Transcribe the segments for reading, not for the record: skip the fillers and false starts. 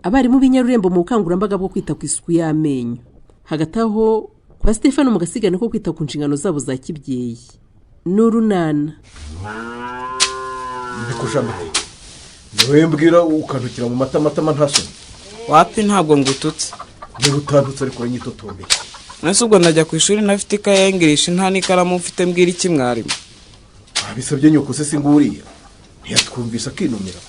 Abarimu b'inyarurembo mu bukangurambaga bwo kwita ku isuku y'amenyo. Hagati aho kwa Stefano mu gasigane ko kwita ku nshingano zabo za kibyeyi n'urunana. Ndikushamiye niwe mbwira ukantukira mu matamatama, nta soni? Wapi, ntabwo ngututse. Niba utantutse ariko uranyitotombeye. Nese ubwo ndajya ku ishuri ntafite ikaye ya English, nta n'ikaramu mfite, mbwira iki mwarimu? Wabisabye nyoko se? Singuriya ntiyatwumvise akinumira.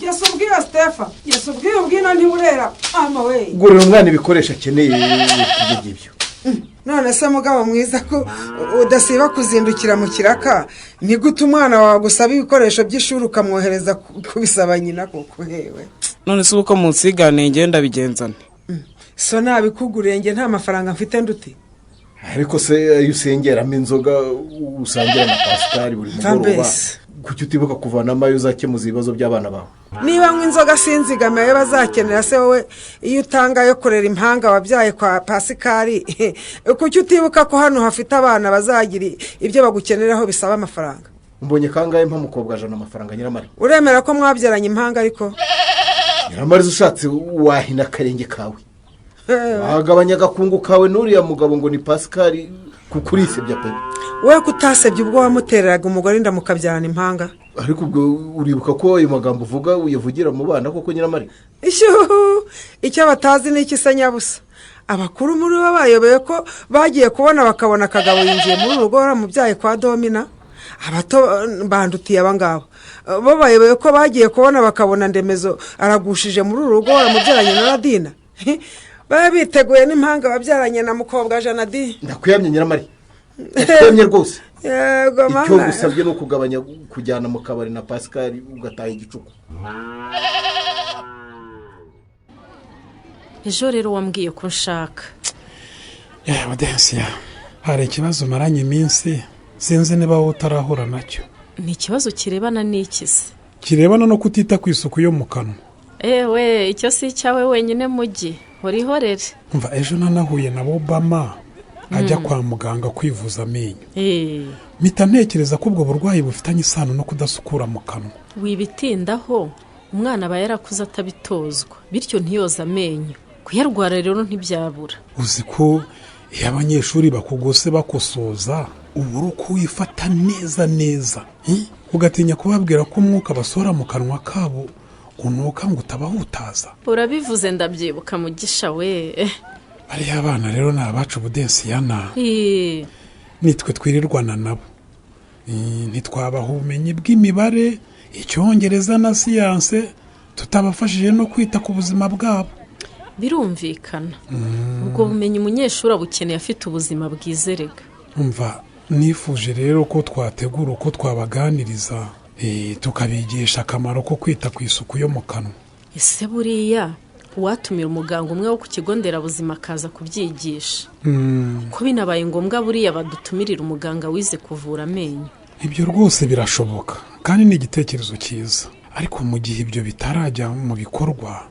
Yesu ubwiyo Sitefa, Yesu ubwiyo ubwino ntiburera ama we. Gurira umwana ibikoresho akeneye, ibyo ngibyo. None se mugabo mwiza, ko udasiba kuzindukira mu kiraka, ni gute umwana wawe agusaba ibikoresho by'ishuri ukamwohereza kubisaba nyina koko hewe? None se uko munsiganiye ngenda bigenzane? So nabikuguriye, njye nta mafaranga mfite nduti. Ariko se iyo usengeramo inzoga usangira na Pascal buri mugoroba, Mbese. kuki utibuka kuvanamo ayo uzakemuza ibibazo by'abana bawe? Niba nywa inzoga sinzigame ayo bazakenera se, wowe iyo utanga ayo kurera impanga wabyaye kwa Pasikari, kuki utibuka ko hano hafite abana bazagira ibyo bagukeneraho bisaba amafaranga? Mbonye kangahe mpa mukobwa jana amafaranga, Nyiramari? Uremera ko mwabyaranye impanga ariko? Nyiramariza, ushatse wahina akarenge kawe, wagabanya agakungu kawe n'uriya mugabo ngo ni Pascal, kuko urisebya pe. We kutasebye ubwo wamutereraga umugore inda mukabyarana impanga? Ariko ubwo uribuka ko ayo magambo uvuga uyavugira mu bana koko, Nyiramari? Ishyuhu, icyo batazi ni iki se nyabusa? Abakuru muri bo bayobeye ko bagiye kubona bakabona akagabo yinjiye muri uru rugo waramubyaye kwa Domina. Abato bandutiye aba ngaba bo bayobewe ko bagiye kubona bakabona Ndemezo aragushije muri uru rugo waramubyaranye na Radina. Baba biteguye n'impanga wabyaranye na mukobwa Janadi. Ndakwiyamye, Nyiramari, ndakwiyamye rwose. Yego. Icyo Mama. ngusabye ni ukugabanya kujyana mu kabari na Pascal ugataha igicuku. Ejo rero wambwiye ko nshaka. Yewe Densiya, hari ikibazo umaranye iminsi, sinzi niba wowe utarahura nacyo. Ni ikibazo kirebana n'iki se? Kirebana no kutita ku isuku yo mu kanwa. Ewe, icyo si icyawe wenyine mujyi, urihorere. Mva, ejo nanahuye na Obama ajya kwa muganga kwivuza amenyo. Mpita ntekereza ko ubwo burwayi bufitanye isano no kudasukura mu kanwa. Wibitindaho, umwana aba yarakuze atabitozwa, bityo ntiyoze amenyo, kuyarwara rero ntibyabura. Uzi ko iyo abanyeshuri bakugose bakosoza ubura uko wifata neza neza, ugatinya kubabwira ko umwuka basohora mu kanwa kabo unuka ngo utabahutaza. Urabivuze ndabyibuka, Mugisha we. Bariya abana rero ni abacu, Budensiyana. Nitwe twirirwana nabo. Ntitwabaha ubumenyi bw'imibare, icyongereza na siyanse tutabafashije no kwita ku buzima bwabo. Birumvikana, ubwo bumenyi umunyeshuri abukeneye afite ubuzima bwizerega. Umva, nifuje rero ko twategura uko twabaganiriza, tukabigisha akamaro ko kwita ku isuku yo mu kanwa. Ese buriya uwatumira umuganga umwe wo ku kigo nderabuzima akaza kubyigisha, ko binabaye ngombwa buriya badutumirira umuganga wize kuvura amenyo? Ibyo rwose birashoboka kandi ni igitekerezo cyiza, ariko mu gihe ibyo bitarajya mu bikorwa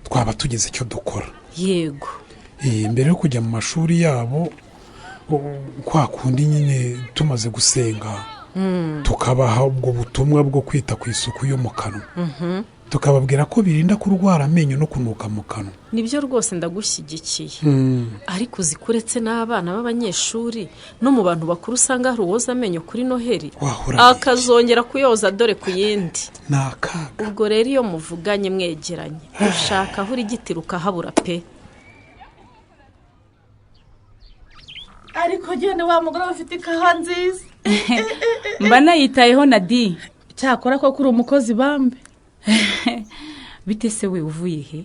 twaba tugize icyo dukora. Yego. Mbere yo kujya mu mashuri yabo, kwa kundi nyine tumaze gusenga, tukabaha ubwo butumwa bwo kwita ku isuku yo mu kanwa, tukababwira ko birinda kurwara amenyo no kunuka mu kanwa. Nibyo rwose, ndagushyigikiye, ariko uzi ko uretse n'abana b'abanyeshuri, no mu bantu bakuru usanga hari uwoza amenyo kuri Noheli Wahora n'iki? akazongera kuyoza dore ku yindi. Ni akaga. Ubwo rero iyo muvuganye mwegeranye, ushaka aho urigitira ukahabura pe. Ariko genda wa mugore we, ufite ikawa nziza. Mba nayitayeho na di. Cyakora ko kuri umukozi bambe. Bite se we, uvuye he?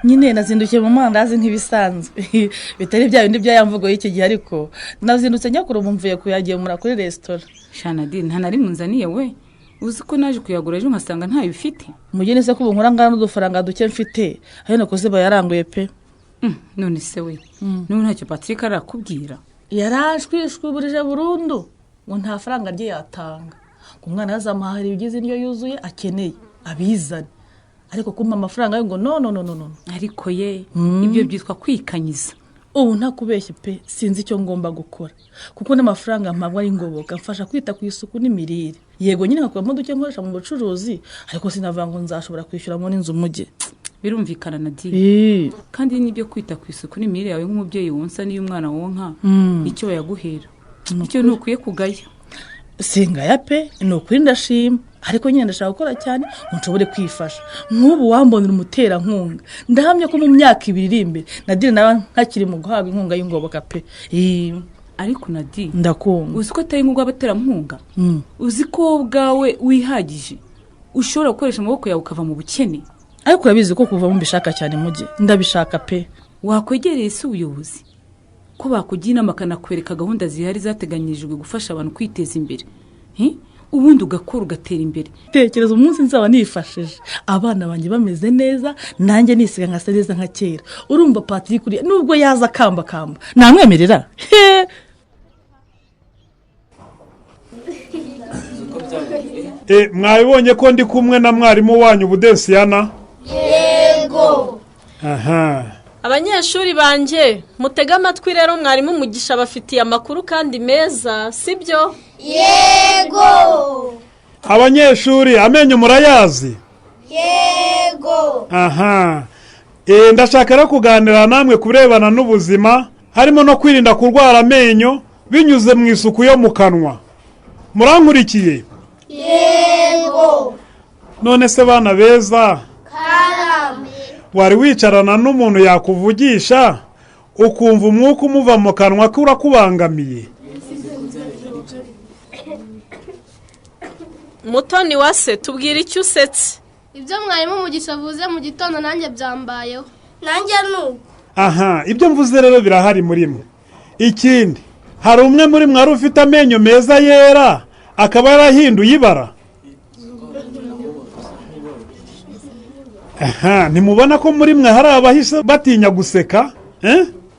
Nyine nazindukiye mu mandazi nk'ibisanzwe, bitari bya bindi bya mvugo y'iki gihe, ariko nazindutse nyakuri, ubu mvuye kuyagemura kuri resitora. Shana di, nta na rimwe unzaniye we. Uzi ko naje kuyagura ejo nkasanga ntayo ufite? Mugeni se ko ubu nkora ngana n'udufaranga duke mfite, ayo nakoze bayaranguye pe. None se we, n'ubu ntacyo Patrick arakubwira? Yarashwishwiburije burundu ngo nta faranga rye yatanga, ngo umwana yazamuhahira ibigize indyo yuzuye akeneye abizane, ariko kumpa amafaranga yo ngo no, no, no, no, no. Ariko ye, ibyo byitwa kwikanyiza. Ubu ntakubeshye pe, sinzi icyo ngomba gukora, kuko n'amafaranga mpabwa ari ngoboka mfasha kwita ku isuku n'imirire. Yego nyine nkakuramo duke nkoresha mu bucuruzi, ariko sinavuga ngo nzashobora kwishyuramo n'inzu umujyi. Birumvikana Nadi. Kandi n'ibyo kwita ku isuku n'imirire yawe nk'umubyeyi wonsa n'iyo umwana wonka, icyo bayaguhera icyo ntukwiye kugaya. Singaya pe, ni ukuri ndashima, ariko nyine ndashaka gukora cyane ngo nshobore kwifasha. Nk'ubu wambonera umuterankunga, ndahamya ko mu myaka 2 iri imbere Nadine nawe ntakiri mu guhabwa inkunga y'ingoboka pe. Ariko Nadi, ndakumva. Uzi ko atari ngombwa abaterankunga? Uzi ko wowe ubwawe wihagije, ushobora gukoresha amaboko yawe ukava mu bukene? Ariko urabizi ko kuva mbishaka cyane mujye, ndabishaka pe. Wakwegereye se ubuyobozi ko bakugira inama bakanakwereka gahunda zihari zateganyirijwe gufasha abantu kwiteza imbere, ubundi ugakora ugatera imbere. Tekereza umunsi nzaba nifashije, abana banjye bameze neza, nanjye nisiga nkasa neza nka kera. Urumva Patrick uriya nubwo yaza akambakamba namwemerera? Mwabibonye ko ndi kumwe na mwarimu wanyu Budensiyana? Yego. Aha. Abanyeshuri banjye mutega amatwi rero, mwarimu Mugisha bafitiye amakuru kandi meza, sibyo? Yego. Abanyeshuri amenyo murayazi? Yego. Aha. Ndashaka rero kuganira namwe kurebana n'ubuzima, harimo no kwirinda kurwara amenyo binyuze mu isuku yo mu kanwa. Murankurikiye? Yego. None se bana beza, karame, wari wicarana n'umuntu yakuvugisha ukumva umwuka umuva mu kanwa ko urakubangamiye? Mutoni wa se, tubwira icyo usetse. Ibyo mwarimu Mugisha avuze mu gitondo nanjye byambayeho. Nanjye nuko. Aha, ibyo mvuze rero birahari muri mwe. Ikindi, hari umwe muri mwe wari ufite amenyo meza yera akaba yarahinduye ibara? Aha, ntimubona ko muri mwe hari abahise batinya guseka?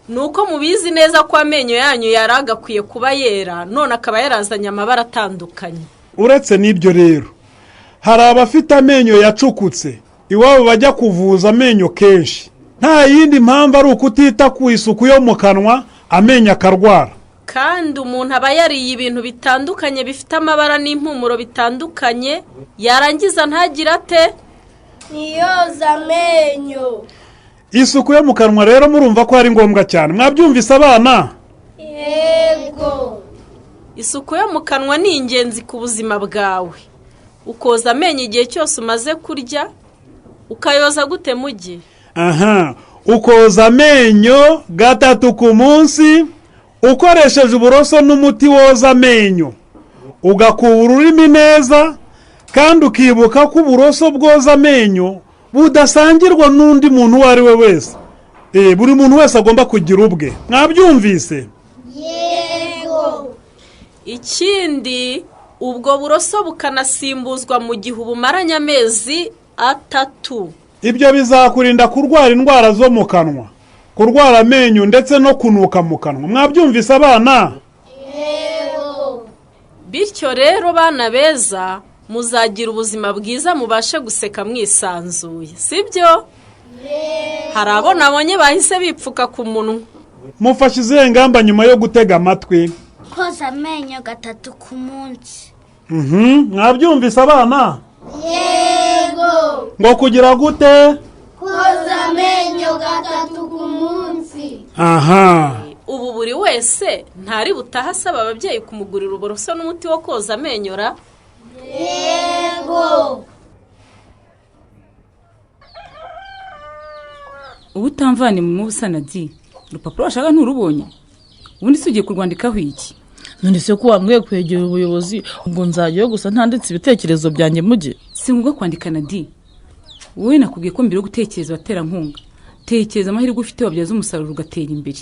Nuko mubizi neza ko amenyo yanyu yari agakwiye kuba yera, none akaba yarazanye amabara atandukanye. Uretse n'ibyo rero, hari abafite amenyo yacukutse iwabo bajya kuvuza amenyo kenshi. Nta yindi mpamvu ari ukutita ku isuku yo mu kanwa, amenyo akarwara. Kandi umuntu aba yariye ibintu bitandukanye bifite amabara n'impumuro bitandukanye, yarangiza ntagire ate? Ntiyoza amenyo. Isuku yo mu kanwa rero murumva ko ari ngombwa cyane. Mwabyumvise abana? Yego. Isuku yo mu kanwa ni ingenzi ku buzima bwawe. Ukoza amenyo igihe cyose umaze kurya, ukayoza gute mugi? Aha, ukoza amenyo 3 ku munsi ukoresheje uburoso n'umuti woza amenyo, ugakuba ururimi neza, kandi ukibuka ko uburoso bwoza amenyo budasangirwa n'undi muntu uwo ari we wese. Buri muntu wese agomba kugira ubwe. Mwabyumvise? Yego. Ikindi, ubwo buroso bukanasimbuzwa mu gihe ubumaranye amezi 3. Ibyo bizakurinda kurwara indwara zo mu kanwa, kurwara amenyo ndetse no kunuka mu kanwa. Mwabyumvise abana? Yego. Bityo rero bana beza, muzagira ubuzima bwiza mubashe guseka mwisanzuye, sibyo? Hari abo nabonye bahise bipfuka ku munwa. Mufashe izihe ngamba nyuma yo gutega amatwi? Koza amenyo 3 ku munsi. Mwabyumvise abana? Yego. Ngo kugira gute? Koza amenyo 3 ku munsi. Aha. Ubu buri wese ntari butaha asaba ababyeyi kumugurira uburoso n'umuti wo koza amenyo ra? Yego. Ubu utamvane mu busa Nadi, urupapuro washaka nturubonye? Ubundi se ugiye kurwandikaho iki? None se ko wambwiye kwegera ubuyobozi, ubwo nzajyayo gusa ntanditse ibitekerezo byanjye mujye? Si ngombwa kwandika Nadi. Wowe nakubwiye ko mbere yo gutekereza abaterankunga, tekereza amahirwe ufite wabyaza umusaruro ugatera imbere.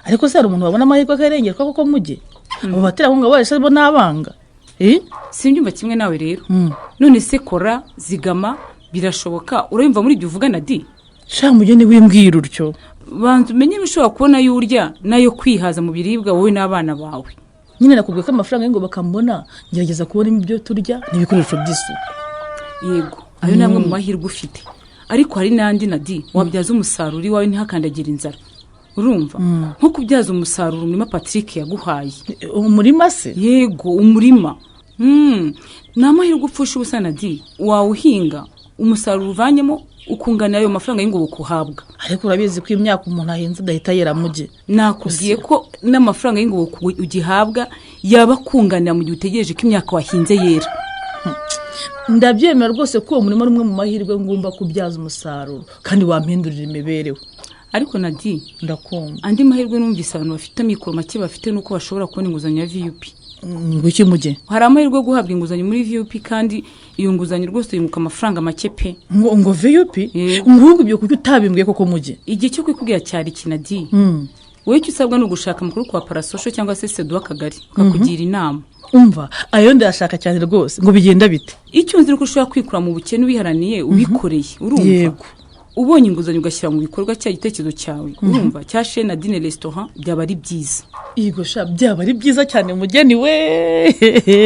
Ariko se hari umuntu wabona amahirwe akarengerwa koko mujye? Abo baterankunga bose bo n'abanga. Simbyumva kimwe nawe rero. None se kora, zigama, birashoboka, urayumva muri ibyo uvuga Nadi? Sha mugeni wimbwira utyo. Banza umenye ibishobora kubona yo urya nayo kwihaza mu biribwa wowe n'abana bawe. Nyine nakubwiye ko amafaranga y'ingoboka mbona ngerageza kubona ibyo turya n'ibikoresho by'isuku. Yego, ayo ni amwe mu mahirwe ufite. Ariko hari n'andi Nadi wabyaza umusaruro iwawe ntihakandagire inzara. Urumva? Nko kubyaza umusaruro umurima Patrick yaguhaye. Umurima se? Yego, umurima. Ni amahirwe upfusha ubusa Nadi, wawuhinga umusaruro uvanyemo Ukunganira ayo mafaranga y'ingoboka uhabwa. Ariko urabizi ko imyaka umuntu ahinze adahita yera muge. Nakubwiye ko n'amafaranga y'ingoboka ugihabwa yaba akunganira mu gihe utegereje ko imyaka wahinze yera. Ndabyemera rwose ko uwo murima ari umwe mu mahirwe ngomba kubyaza umusaruro kandi wampindurira imibereho. Ariko Nadi, ndakumva. Andi mahirwe numvise abantu bafite amikoro make bafite nuko bashobora kubona inguzanyo ya VUP. Ngo iki muge? Hari amahirwe yo guhabwa inguzanyo muri VUP, kandi iyo nguzanyo rwose yunguka amafaranga make pe. Ngo VUP? Ngubu ibyo kuki utabimbwiye koko muge? Igihe cyo kwikubwira cyari iki, Nadi. Wowe icyo usabwa ni ugushaka amakuru kwa parasosho cyangwa se sedu w'akagari bakakugira inama. Umva, ayo ndayashaka cyane rwose. Ngo bigenda bite? Icyo nzi ni uko ushobora kwikura mu bukene ubiharaniye, ubikoreye, urumva? Yego. Ubonye inguzanyo ugashyira mu bikorwa cya gitekerezo cyawe, urumva, cya Chez Nadine restaurant, byaba ari byiza. Yego sha, byaba ari byiza cyane mugeni we.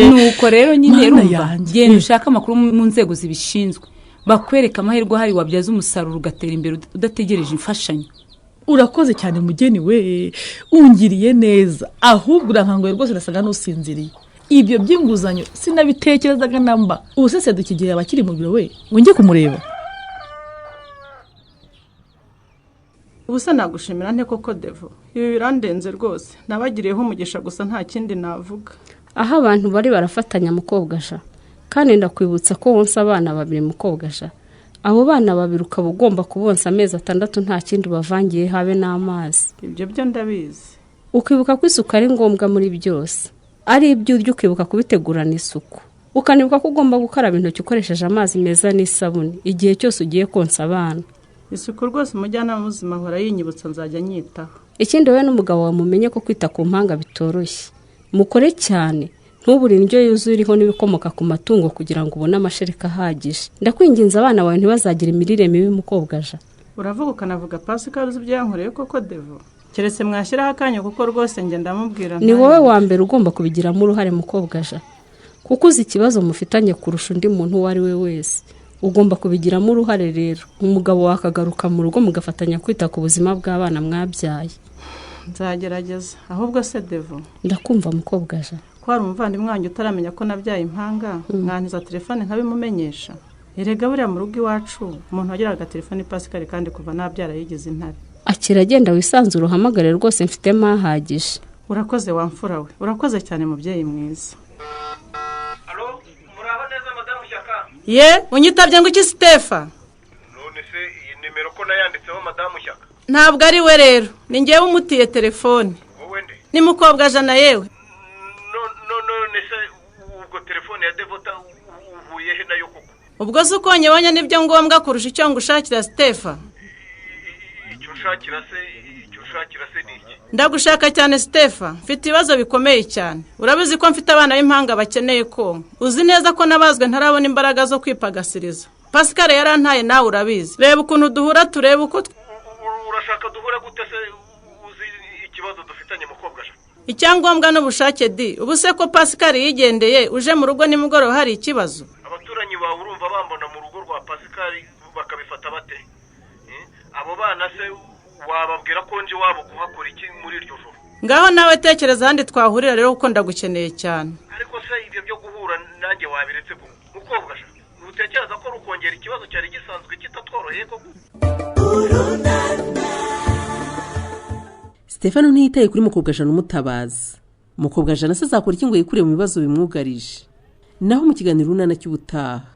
Nuko rero nyine, Mana urumva, yanjye. genda ushake amakuru mu nzego zibishinzwe bakwereka amahirwe ahari wabyaza umusaruro ugatera imbere udategereje imfashanyo. Urakoze cyane mugeni we, ungiriye neza. Ahubwo urankanguye rwose, nasaga n'usinziriye. Ibyo by'inguzanyo sinabitekerezaga namba. Ubu se sedu kigihe abakiri mu biro we, ngo njye kumureba? Ubu se nagushimira nte koko Devo? Ibi birandenze rwose, nabagiriyeho umugisha gusa, nta kindi navuga. Aho abantu bari barafatanya mukobwa sha, kandi ndakwibutsa ko wonsa abana babiri mukobwa sha. Abo bana babiri ukaba ugomba kubonsa amezi 6 nta kindi ubavangiye, habe n'amazi. Ibyo byo ndabizi. Ukibuka ko isuku ari ngombwa muri byose, ari ibyo urya ukibuka kubitegurana isuku, ukanibuka ko ugomba gukaraba intoki ukoresheje amazi meza n'isabune igihe cyose ugiye konsa abana. Isuku rwose umujyanama w'ubuzima ahora yinyibutsa, nzajya nyitaho. Ikindi, wowe n'umugabo wawe mumenye ko kwita ku mpanga bitoroshye. Mukore cyane, ntubure indyo yuzuye iriho n'ibikomoka ku matungo kugira ngo ubone amashereka ahagije. Ndakwinginze, abana bawe ntibazagire imirire mibi mukobwa ja. Uravuga ukanavuga Pascal uzi ibyo yankoreye koko Devo? Keretse mwashyiraho akanya, kuko rwose njye ndamubwira. Ni wowe wa mbere ugomba kubigiramo uruhare mukobwa ja, kuko uzi ikibazo mufitanye kurusha undi muntu uwo ari we wese. Ugomba kubigiramo uruhare rero, umugabo wakagaruka mu rugo mugafatanya kwita ku buzima bw'abana mwabyaye. Nzagerageza. Ahubwo se Devo? Ndakumva mukobwa ja. Ko hari umuvandimwe wanjye utaramenya ko nabyaye impanga, mwantiza telefone nkabimumenyesha? Erega buriya mu rugo iwacu umuntu wagiraga telefone Pascal, kandi kuva nabyara yigize intare. Akira, agenda wisanzure, uhamagare rwose, mfitemo ahagije. Urakoze wa mfura we, urakoze cyane mubyeyi mwiza. Ye, unyitabye ngo iki Sitefa? None se iyi nimero ko nayanditseho madamu Shyaka? Ntabwo ari we rero, ni ngewe umutiye telefone. Wowe nde? Ni mukobwa jana yewe. None se ubwo telefone ya Devota uhuye he nayo koko? Ubwo se uko nyibonye nibyo ngombwa kurusha icyo ngushakira Sitefa? Icyo ushakira se, icyo ushakira se ni iki? Ndagushaka cyane Sitefa, mfite ibibazo bikomeye cyane. Urabizi ko mfite abana b'impanga bakeneye konka. Uzi neza ko nabazwe ntarabona imbaraga zo kwipagasiriza. Pascal yarantaye, nawe urabizi. Reba ukuntu duhura, turebe uko Urashaka duhure gute se uzi ikibazo dufitanye mukobwa sha? Icyangombwa n'ubushake di. Ubu se ko Pascal yigendeye, uje mu rugo nimugoroba, hari ikibazo? Abaturanyi bawe urumva bambona mu rugo rwa Pascal bakabifata bate? Abo bana se wababwira ko nje iwabo kuhakora iki muri iryo joro? Ngaho nawe tekereza ahandi twahurira rero, kuko ndagukeneye cyane. Ariko se ibyo byo guhura nanjye wabiretse ko mukobwa sha? Utekereza ko rukongera ikibazo cyari gisanzwe kitatworoheye koko? Stefano ntiyitaye kuri mukobwa-jana umutabaza. Mukobwa-jana se azakora iki ngo yikure mu bibazo bimwugarije? Naho mu kiganiro Urunana cy'ubutaha.